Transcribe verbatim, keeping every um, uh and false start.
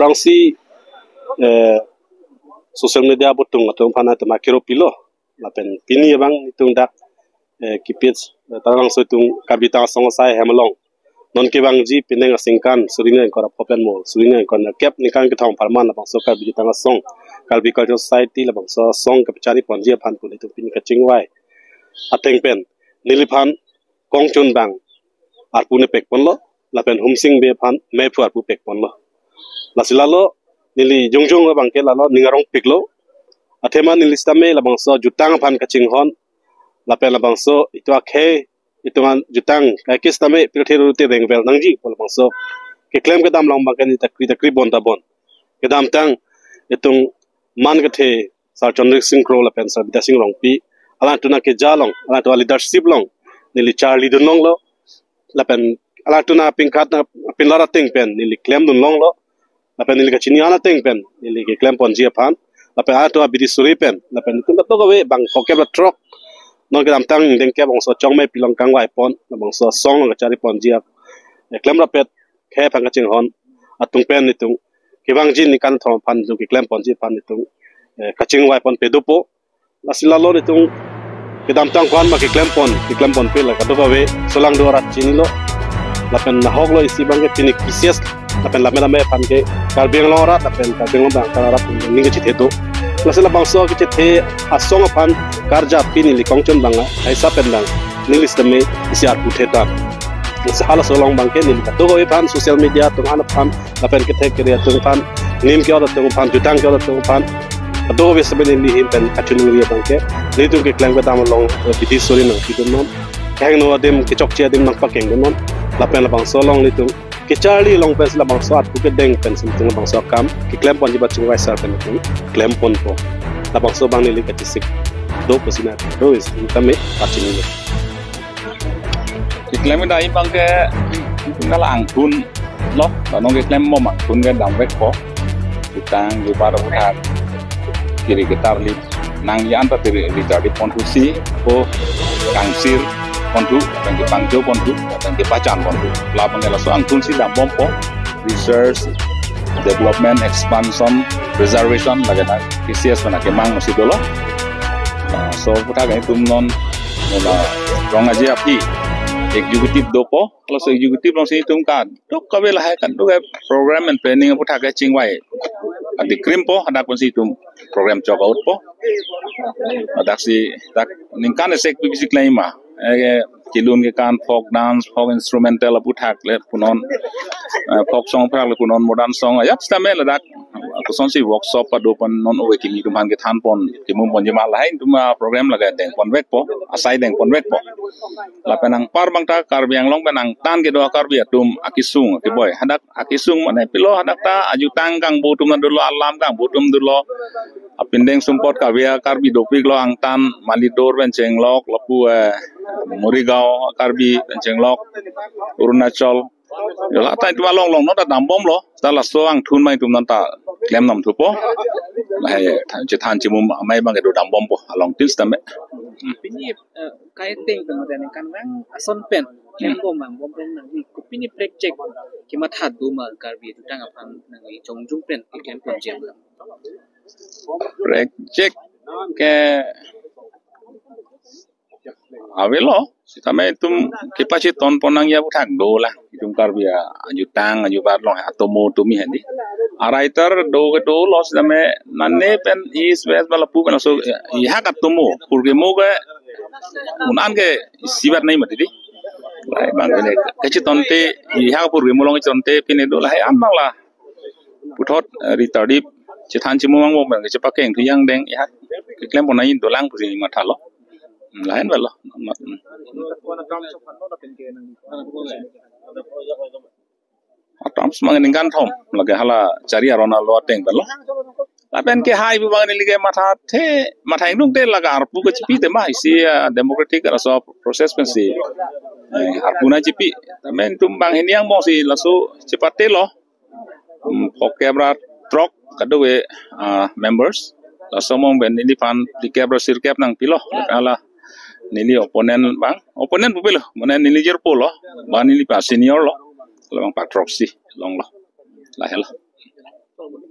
Tangsi, eh, social media abutung atum aphan atum akiro pilo. Lapen pini abang itum dak, eh, kipit, eh, Taralangso itum Karbi Jutang Asong Asai hem along non kevangji penang aningkan suri ingkoi ra pho pen mo suri ingkoi ra kep ningkan kethom apharman labangso Karbi Jutang Asong, Karbi Cultural Society labangso asong kepachari ponji aphan pu itum pini kachingvai ateng pen neliphan kongchun abang arpu nepek ponlo, lapen Humsing Bey aphan mephu arpu pek ponlo. Lasi lalo neli jongjong abangke lalo ning arongpiklo. Athema neli sitame labangso jutang aphan kachinghon, lapen labangso itum akhei, itum an jutang kaikis tame pirthe rute rengvel nangji pu labangso keklem kedam along abangke neli ta kri ta kri bon ta bon. Kedamtang itum man kethe Sir Chandra Sing Kro lapen Sir Bidya Sing Rongpi, alangtum akeja along, alangtum aleadership along neli charlidun longlo. Lapen alangtum apingkat apinlar ateng pen neli klemdun longlo. Lapen neli kachini an ateng pen neli keklem ponji aphan, lapen alangtum abidi suri pen, lapen itum kadokave bang phokep ra throk non kedamtang ingdeng kep bangso chongme pilong kangvai pon labangso asong along kachari ponji ap, eh, klem rapet khei aphan kachinghon atum pen itum kevangji ningkan kethom aphan itum keklem ponji aphan itum, eh, kachingvai ponpe dopo. Lasi lalo itum kedamtang ko-an ma keklem pon, keklem ponpe la kadokave solangdo arat chinilo. Lapen nahoklo isi abangke pini P C S lapen lame lame aphan ke Karbi Anglong arat lapen Karbi Anglong abang arat ning kechethe do. Lasi labangso kechethe asong aphan karjap pini neli kongchun abang, aisa pen abang neli sitame isi arpu thetan. Lasi halaso along abangke neli kadokave aphan, social media atum an aphan, lapen kethek kere atum aphan, nim ke-ot atum aphan, jutang ke-ot atum aphan, kadokave sitame neli ahin pen kachiningri abangke nelitum keklem kedam along, eh, bidi suri nangpidun non. Kehingno adim, kechokche adim nangpakengdun non. Lapen labangso along nelitum kecharli along pensi labangso arpu kedeng pensi nelitum labangso akam keklem ponji aphan chingvai sar pen nelitum klem ponpo. Labangso abang neli kachisik do pusi nangdo, isi tame pachinilo. Keklem kedam abangke itum hala angthun lo, non keklem bom angthun kedam vekpo. Jutang jubat aputhak kiri ketarli nangji an ta tiri ri charli ponthusi, ko kangsir ponthu, lapen kepangjo ponthu, lapen kepachan ponthu. Labangke laso angthunsi dambompo, research, development, expansion, preservation, lake na P C S pen akemang masi dolo. Ah, laso aputhak itum non, non la rong aje aphi executive dopo, laso executive alongsi itum kadokave lahai kadokave program and planning aputhak kachingvai adikrimpo, hadak pensi itum program chok outpo. Hadaksi dak ningkan isi pi bisi klem ma, eh, kelun kekan, folk dance, folk instrumental aputhak le punon, eh, folk song aputhak le punon, modern song ajat sitame ladak kosonsi workshop pado pon non ove kimi atum aphan kethan pon, kemum ponji ma lahai itum, ah, program lake deng pon vekpo, asai deng pon vekpo. Lapen anpar abang ta Karbi Anglong pen angtan kedo Karbi atum akesung keboi. Hadak akesung mane pilo, hadak ta ajutang kangbo atum dolo, alam kangbo atum dolo. Apindeng sumpot kave Karbi dopiklo angtan, Malidor pen chenglok, lapu, eh, Morigaon Karbi pen chenglok, Arunachal. Yo, la ta itum along long non ta dambomlo. Ta laso angthun abang itum non ta klem nam thupo. Lahai chethan chimum amei abangke do dambompo along tin sitame. Pini, eh, kaiteng pen mate ningkan vang ason pen klem bom vang bom pen nangji, ko pini project kematha do ma Karbi jutang aphan nangji jongjong pen keklem ponji abang? Project ke avelo, sitame itum kepacheton pon nangji aputhak dolang. Itum Karbi ajutang ajubat along atomo atomi hadi. A writer do ke dolo sitame, nane pen East West ba lapu pen laso, eh, ihak atomo purkimo ke un-an ke isibat nai mati di. Lahai abang pine kachetonte, ihak purkimo along chetonte pine do lahai an abang la puthot, eh, ri tardip chethan chimum abang bom pen kechepakeng thu yang deng, ihak keklem pon nai dolang pusi mathalo. Hmm, lain velo. Hmm. Atam semang ningkan thom lake hala chari aron alo ateng pen lo. Lapen kehai pu abang neli ke mathathe, matha ingdungte lake arpu kechepi tema isi, ah, democratic laso process pensi, eh, arpu nangchepi. Tame itum banghini angbongsi laso chepatelo. Hmm, phokep ra throk kadokave, ah, members. Laso angbong pen neliphan phlikep ra sirkep nangpilo. Hala neli opponent abang, opponent pupilo, mane neli jirpo lo, abang neli pa senior lo. Labang pak throksi longlo. Lahelo. Forward.